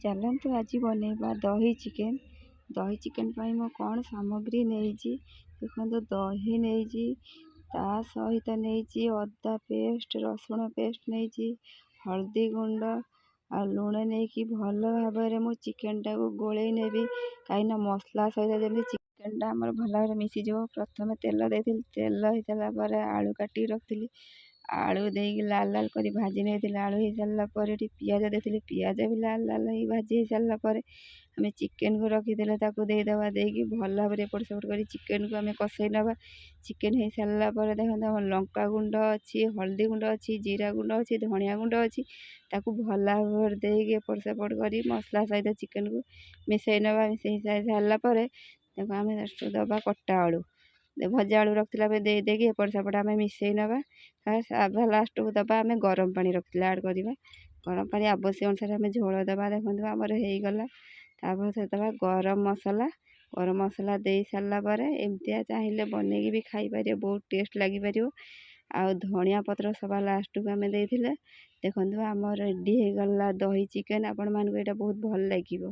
ଚାଲନ୍ତୁ ଆଜି ବନେଇବା ଦହି ଚିକେନ୍। ଦହି ଚିକେନ୍ ପାଇଁ ମୁଁ କ'ଣ ସାମଗ୍ରୀ ନେଇଛି ଦେଖନ୍ତୁ। ଦହି ନେଇଛି, ତା ସହିତ ନେଇଛି ଅଦା ପେଷ୍ଟ, ରସୁଣ ପେଷ୍ଟ ନେଇଛି, ହଳଦୀ ଗୁଣ୍ଡ ଆଉ ଲୁଣ ନେଇକି ଭଲ ଭାବରେ ମୁଁ ଚିକେନ୍ଟାକୁ ଗୋଳେଇ ନେବି, କାହିଁକିନା ମସଲା ସହିତ ଯେମିତି ଚିକେନ୍ଟା ଆମର ଭଲ ଭାବରେ ମିଶିଯିବ। ପ୍ରଥମେ ତେଲ ଦେଇଥିଲି। ତେଲ ହେଇସାରିଲା ପରେ ଆଳୁ କାଟିକି ରଖିଥିଲି, ଆଳୁ ଦେଇକି ଲାଲ ଲାଲ କରି ଭାଜି ନେଇଥିଲି। ଆଳୁ ହେଇସାରିଲା ପରେ ଏଠି ପିଆଜ ଦେଇଥିଲି। ପିଆଜ ବି ଲାଲ ଲାଲ ହେଇ ଭାଜି ହେଇସାରିଲା ପରେ ଆମେ ଚିକେନ୍କୁ ରଖିଥିଲେ, ତାକୁ ଦେଇଦେବା। ଦେଇକି ଭଲ ଭାବରେ ଏପଟ ସେପଟ କରି ଚିକେନ୍କୁ ଆମେ କଷେଇ ନେବା। ଚିକେନ୍ ହେଇସାରିଲା ପରେ ଦେଖନ୍ତୁ, ଆମର ଲଙ୍କା ଗୁଣ୍ଡ ଅଛି, ହଳଦୀ ଗୁଣ୍ଡ ଅଛି, ଜିରା ଗୁଣ୍ଡ ଅଛି, ଧନିଆ ଗୁଣ୍ଡ ଅଛି। ତାକୁ ଭଲ ଭାବରେ ଦେଇକି ଏପଟ ସେପଟ କରି ମସଲା ସହିତ ଚିକେନ୍କୁ ମିଶାଇ ନେବା। ମିଶାଇ ସାରିଲା ପରେ ତାକୁ ଆମେ ଦେବା କଟା ଆଳୁ, ଭଜା ଆଳୁ ରଖିଥିଲା ପରେ ଦେଇ ଦେଇକି ଏପଟ ସେପଟ ଆମେ ମିଶାଇ ନେବା। ଲାଷ୍ଟକୁ ଦେବା ଆମେ ଗରମ ପାଣି ରଖିଥିଲେ, ଆଡ଼୍ କରିବା ଗରମ ପାଣି। ଆବଶ୍ୟକ ଅନୁସାରେ ଆମେ ଝୋଳ ଦେବା। ଦେଖନ୍ତୁ, ଆମର ହେଇଗଲା। ତାପରେ ଦେବା ଗରମ ମସଲା। ଗରମ ମସଲା ଦେଇ ସାରିଲା ପରେ ଏମିତିଆ ଚାହିଁଲେ ବନେଇକି ବି ଖାଇପାରିବ, ବହୁତ ଟେଷ୍ଟ ଲାଗିପାରିବ। ଆଉ ଧନିଆ ପତ୍ର ସବା ଲାଷ୍ଟକୁ ଆମେ ଦେଇଥିଲେ। ଦେଖନ୍ତୁ, ଆମର ରେଡ଼ି ହେଇଗଲା ଦହି ଚିକେନ୍। ଆପଣମାନଙ୍କୁ ଏଇଟା ବହୁତ ଭଲ ଲାଗିବ।